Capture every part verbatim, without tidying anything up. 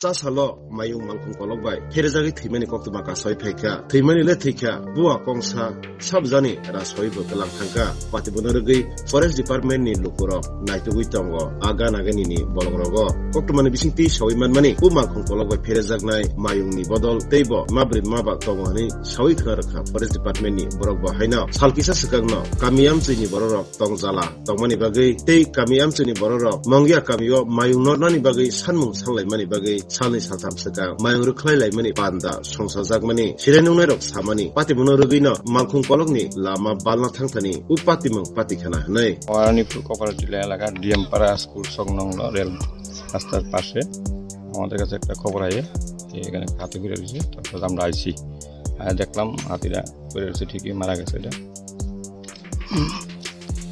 Cha salo mayung malkhung kolok bai pherejagwi thwimani koktwma kasoi phaikha. Thwimani le thwikha, bua kongsa sabjani rasoi bo twlang thangkha. Patibono rwgwi Forest Department ni lukurok naitugwi tongo a gana ganini bolongrogo. Koktwmani bisingtwi sawi manmani, o malkhung kolok bai pherejaknai mayungni bodol teibo mabri maba tongo hwnwi sawi khna rwkha Forest Department ni borok bo haino. Sal kisa swkangno kami amchwini bororok tongjala tongmani bagwi tei kami amchwini bororok mongya kamio mayung nornani bagwi sanmung sanlaimani bagwi salni saltham swkang mayung rwkhlai laimani panda songsajakmani sirai nungnairok samani, patibono rwgwino malkhung kolokni lama balna thangthani o patimung patikhana hwnwi. Warani cooperative এলাকা ডিএম পাড়া স্কুল সংলগ্ন রেল রাস্তার পাশে আমাদের কাছে একটা খবর আয়ে যে এখানে হাতি ঘুরে রয়েছে, তারপর আমরা আইছি, আয়া দেখলাম হাতিটা ঘুরে রয়েছে, ঠিকই মারা গেছে এটা। হুম।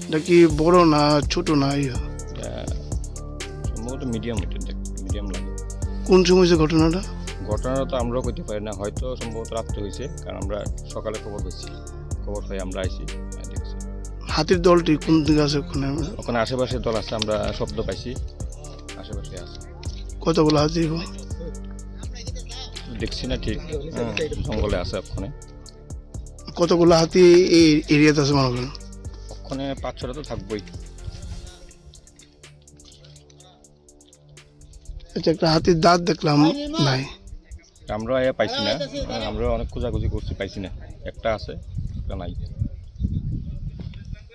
এটা কি বড় না ছোট না ইয়ে? এটা সম্ভবত মিডিয়াম, এটা দেখ, মিডিয়াম লাগে। কোন সময় হয়েছে ঘটনাটা? ঘটনাটা তো আমরাও কইতে পারি না, হয়তো সম্ভবত রাত্রে হয়েছে, কারণ আমরা সকালে খবর পেয়েছি, খবর পেয়ে আমরা আইছি, আয়া দেখছি। হাতির দলটি কোন দিকে আছে ওখানে? ওখানে আশেপাশে দল আছে, আমরা শব্দ পাইছি, আশেপাশে আছে। কতগুলো হাতি? দেখছি না ঠিক, হ্যাঁ, জঙ্গলে আছে ওখানে। কতগুলো হাতি এই এরিয়াতে আছে মনে করেন? ওখানে পাঁচ ছটা তো থাকবোই। আচ্ছা, একটা হাতির দাঁত দেখলাম, নাই। আমরা এ পাইছি না, আমরা অনেক খোঁজাখুঁজি করছি, পাইছি না। একটা আছে, একটা নাই।